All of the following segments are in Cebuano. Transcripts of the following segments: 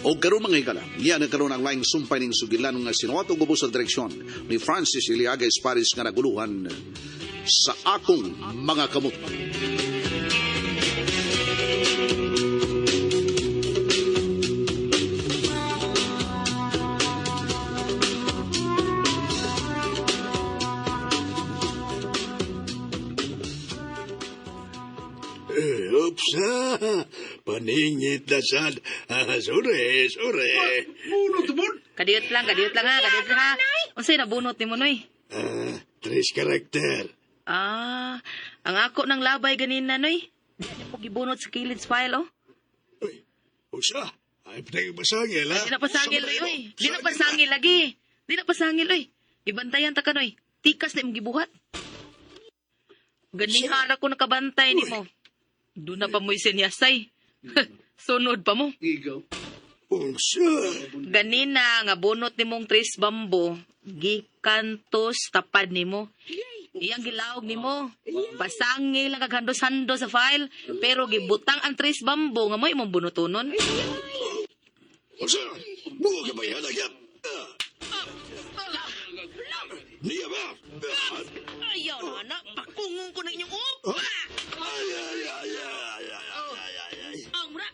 O karon, mga higala, niya na karon ang laing sumpay ning sugilan nga sinuwato gubo sa direksyon ni Francis Iliaga Esparis nga naguluhan Sa Akong Mga Kamot. Eh, oops. Paningit na sad. Ah, sorry, sorry. Bunot mo! Kadiyot lang ha, kadiyot lang ha. Unsay nabunot nimo, Noy? Ah, tres karakter. Ah, ang ako ng labay ganina, Noy. Di na po gibunot sa kilid file, oh. Uy, usa. Ay, patay pasangil, ha? Di na pasangil, oy, oy. Di na pasangil lagi. Di na pasangil, oy. Ibantayan ta ka, Noy. Tikas na imong gibuhat. Ganihara ko nakabantay nimo. Doon na pa mo'y senyasay. Sunod pa mo. Ikaw. Unsa? Ganina nga bunot nimong tres bambo, gikantos tapad nimo. Iyang gilaog nimo. Pasangil lang kag handos-hando sa file, pero gibutang ang tres bambo nga mo imong bunutonon. Unsa? Buo ka ba yan, nagyap? Ah. Niya ba? Ah. Ayaw na anak, pakungong ko ng inyong up. Ay, ay, ay, ay, ay, ay, ay, ay. Ang mura.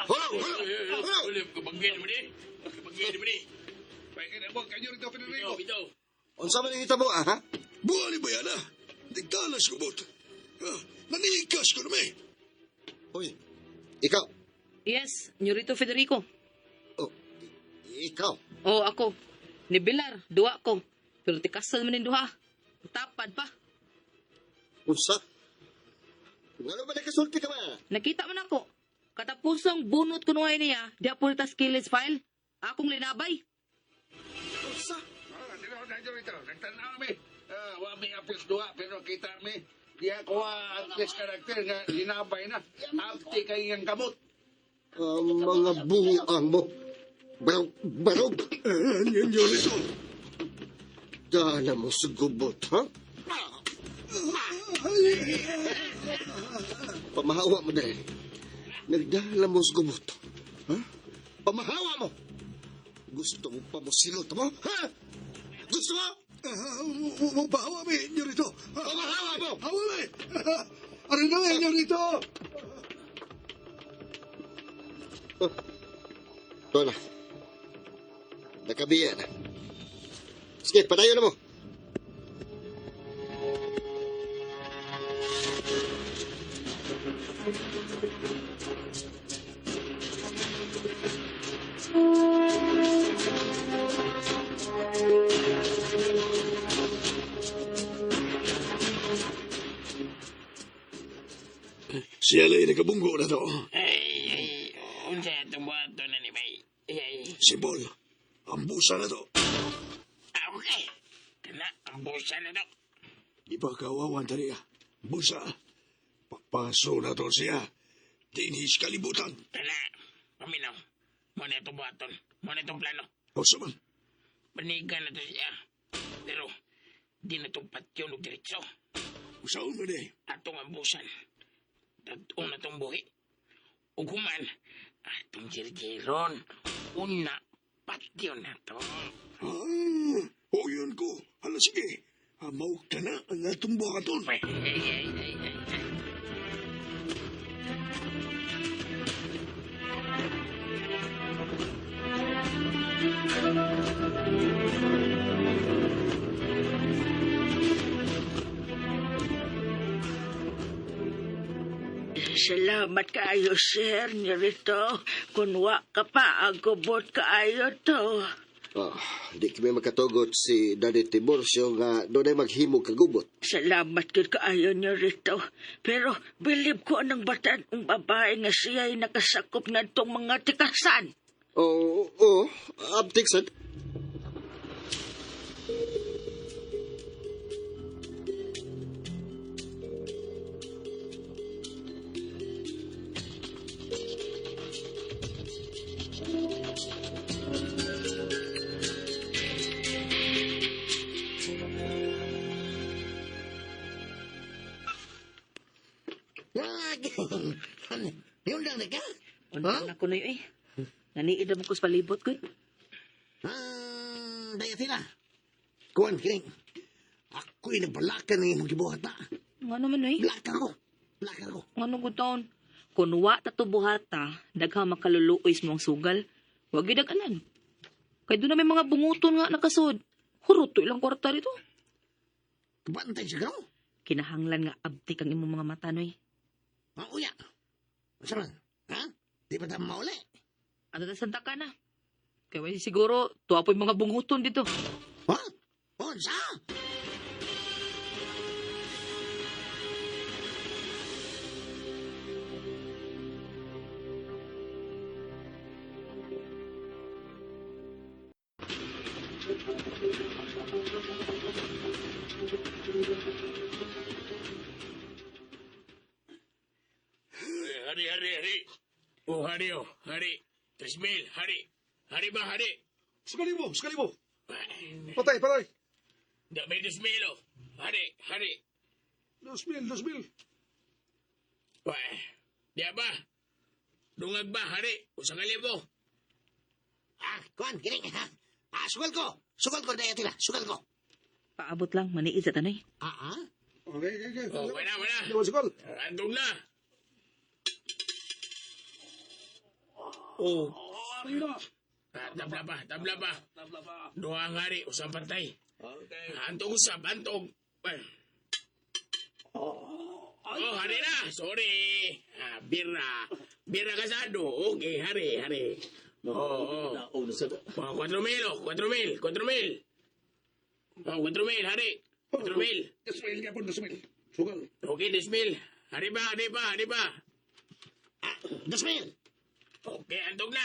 Hello, hello, hello. Unsa man ang hitabo, ah, ha? Buo ni ba yan, ha? Nagtalas ko, bot. Ah, nanikas ko naman, eh. Uy, ikaw. Yes, Nyorito Federico. Oh, ikaw. Oh, ako. Ni Bilar, duwa ko. Pero tikasal man ning duha. Tapad pa. Unsa? Ngano ba nakasulti ka ba? Nakita man ako. Katapusang bunot kunuhay niya, di po tas kilid file. Akong linabay. Unsa? Ah, tinaw na dito. Nagtanaw mi. Ah, wa mi apis duha pero kita mi. Diya ko at least karakter nga linabay na. Apti kay ang kamot. Ang mga buang mo. Barog, barog. Eh, Nyorito. Dala mo sa gubot, ha? Pamahawa mo dahil. Nagdala mo sa gubot. Ha? Pamahawa mo! Gusto mo pa mo silot mo? Ha? Gusto mo? Ah, pahawa mi, Nyorito. Pamahawa mo! Hawa mi. Aray na, eh, Nyorito. Ito na. Nakabiya na. Sige, padayon na mo. Siya lang nakabunggo na to. Ay, ay, unsa itong buhaton na ni Bay? Ay, ay. Sibol, ang busa na to. Ah, okay. Kana, ang busa na to. Di pa kawawan tali ah. Busa. Papaso na to siya. Dinhis kalibutan. Kana, paminaw. Mo na itong buhaton. Mo na itong plano. O sa man, Panigan na to siya. Pero, di na itong patyon og diretso. usaon man eh. Atong ambusan. Tatong na itong buhi. Ug human, atong jirjiron. Una, patyon na to. Ah, o yun ko. Hala sige. Amaw ka na ang atong buhaton. Ay, ay, ay, ay, ay, ay. Salamat kaayo, sir, nirito. Kun wa ka pa, agubot kaayo to. Oh, di kami makatugot si Daddy Tiburcio nga doon ay maghimo kagubot. Salamat gid kaayo nirito. Pero bilib ko ang batan ang babae nga siya'y nakasakop nga tong mga tikasan. Oo, oo, abtik sad. di ka? Unta na ko na eh. Naniid naman ko sa palibot ko. Daya na. Kuan, kining. Ako'y nagbalakan ng imong gibuhat na. Nga naman eh. Blaka ko. Blaka ko. Nga nung taon. Kung wa ta buhata, daghang makaluluoy sa mong sugal. Wag gyud anan. Kay doon na may mga bunguton nga nakasud. Hurot to ilang kwarta rito. Bantay siya gano'n. Kinahanglan nga abtik ang imong mga mata noy. Ang uya. Unsa man? Ha? Di ba ta mauli? Ano ta santa ka na? Kay way siguro tuwa po'y mga bunguton dito. Ha? Unsa? Hari, hari, hari. Oh, hari, oh, hari. 3,000, hari. Hari ba, hari? Sekali mo, sekali mo. Patay, patay. Da, may 2,000, oh. Hari, hari. 2,000, 2,000. Wah, di ba? Dungag ba, hari? 1,000. Ah, kuan, kining. Ha? Ah, sugal ko. Sugal ko, daya tila. Sugal ko. Paabot lang maniid sa tanoy. Ah, ah? Okay, okay, okay. Oh, wala, wala. Di ba sikol? Andong na. Oh. Ah, tabla pa, tabla pa. Duha ang hari, usang pantay. Okay. Antog usab, antog. Ay. Oh, hari na. Sorry. Ah, bira. Bira kasado. Okay, hari, hari. Oo. Oh, oh. Oh, 4,000, oh. 4,000, 4,000. Oh, 4,000, hari. 4,000. 2,000 ka po, 2,000. Sugal. Okay, 2,000. Hari ba, hari ba, hari ba. Ah, 2,000. Okay, antog na.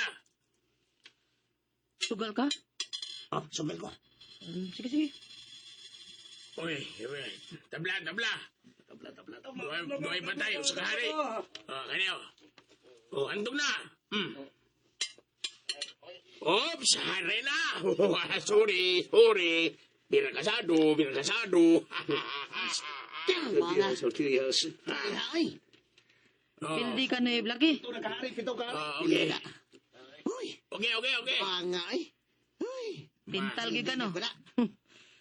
Sugal ka? Oh, sugal ko. Sige, sige. Uy, uy, tabla, tabla. Tabla, tabla, tabla. Duhay pa tayo sa kahari. Oh, kanyo. Oh, antog na. Oops, hari na. Oh, sorry, sorry. Bira kasado, bira kasado. Tang, mga. Serious. Ay, Oh, Pildi ka na eh, Blackie. Ito na kahari, pito kahari. oh, okay. Uy, Okay, okay, okay. panga ay. Uy, Pintal gyud ka no. wala.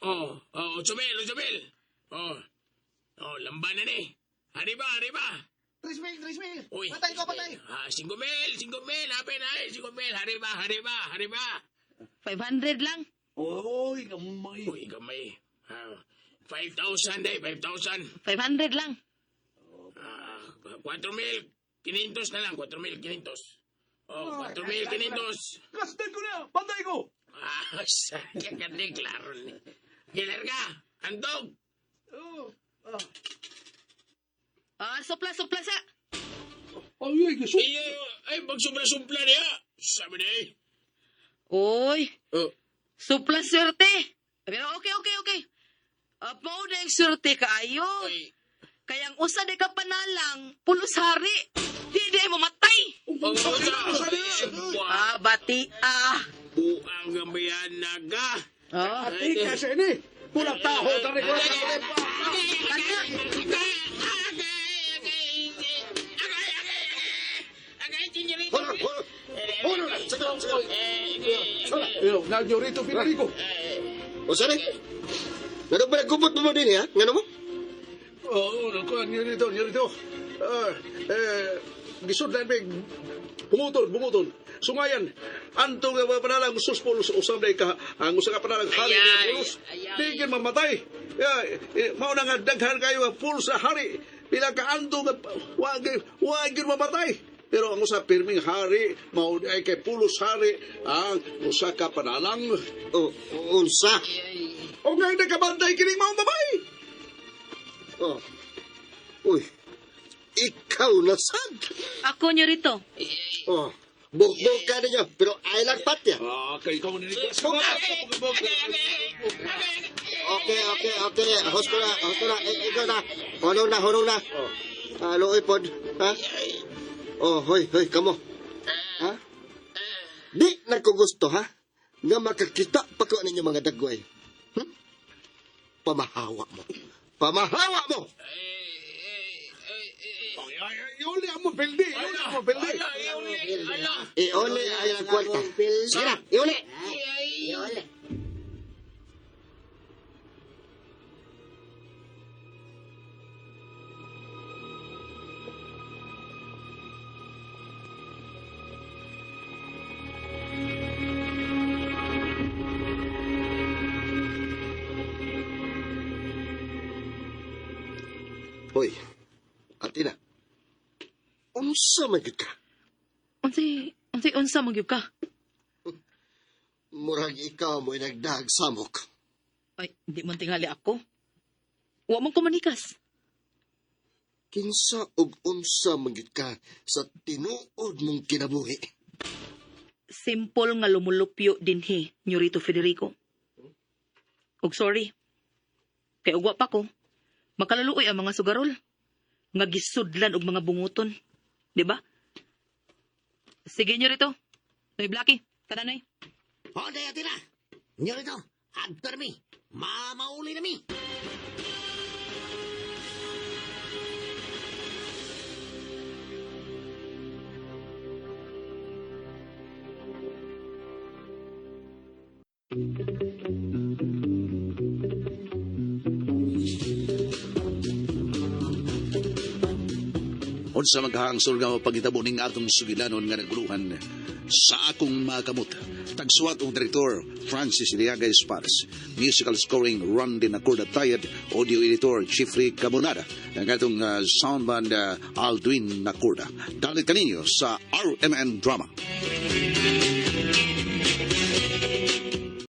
Oh, oh, 8,000, 8,000. Oh, oh, lamba na ni. Hari ba, hari ba? 3,000, 3,000. Uy. Patay ko, patay. Ah, 5,000, 5,000, hapin ay, 5,000, hari ba, hari ba, hari ba? 500 lang. Oy, gamay. Uy, gamay. Ah, 5,000 day, 5,000. 500 lang. Ah, 4,500 na lang, 4,500. Oh, 4,500. Kasdan ko na, patay ko. Ah, sakya ka di, klaro ni. Gilar ka, antog. Oh, ah. Ah, supla, supla sa. Ay, ay, gusto. Ay, ay, ay, pagsubra-sumpla niya. Sabi niya eh. Oy, Oh, supla swerte. Pero okay, okay, okay. Apaw na yung swerte kaayo. ay, Kaya ang usa di ka panalang, pulos hari. Di di ay mamatay. oh, oh, Ah, bati ah. buang gamayan naga. Oh. Ati ka sa ini. Pulang taho, tari ko. Hono, hono. Hono na. Sige, sige. Yo, nanyo rito, Federico. O, sorry. Ngano ba nagkubot mo din, ha? Ngano mo? Oo, oh, nyo rito, nyo rito. Ah, eh, gisod na may bungutol, bungutol. Sungayan, antong nga panalang sus pulos usam na ka, ang usa ka panalang hari Ayay, ni pulos. ayay. Di gyud mamatay. Ya, eh, mao na nga daghan kayo nga pulos sa hari. Pila ka anto nga wa wa gyud mamatay. Pero ang usa pirming hari mao ay kay pulos hari ang usa ka panalang. O, unsa? O nga nagkabantay kining maong babae. Oh. Uy. Ikaw na sad. Ako nyo rito. Oh. Bukbuk ka ninyo, pero ay lang patya. Ah, kay ikaw ni Okay, okay, okay. Host ko na, host ko na. Eh, ikaw na. Honong na, honong na. Ah, luoy pod. Ha? Oh, hoy, hoy, kamo. Ha? Di na ko gusto, ha? Nga makakita pa ko ninyo mga dagway. Pamahawa mo. Pamahawa mo! Ay, ay, ay, Iuli ang mo pildi. Iuli ang mo pildi. Ala, iuli. Ala. Iuli ay ang kwarta. Sige na, iuli. Ay. Hoy, Atina. Unsa man gyud ka? Unsay unsa man gyud ka? Murag ikaw mo'y nagdahag samok. Ay, di man tingali ako. Wa man ko manikas. Kinsa ug unsa man gyud ka sa tinuod mong kinabuhi. Simple nga lumulupyo dinhi, Nyorito Federico. Og sorry. Kay ugwa pa ko. Makalaluoy ang mga sugarol. Nga gisudlan og mga bunguton. Di ba? Sige, Nyorito. Noy Blackie, tara noy. Hoday, Atina. Nyorito, adto na mi. Mamauli na mi. Unsa maghahangsol nga mapagitabo ning atong sugilanon nga naguluhan sa akong mga kamot. Tagsuwat ang direktor Francis Iliaga Espares. Musical scoring Randy Nacorda Tayad, audio editor Jeffrey Cabonada, ang atong soundman Aldwin Nacorda. Dalit kaninyo sa RMN Drama.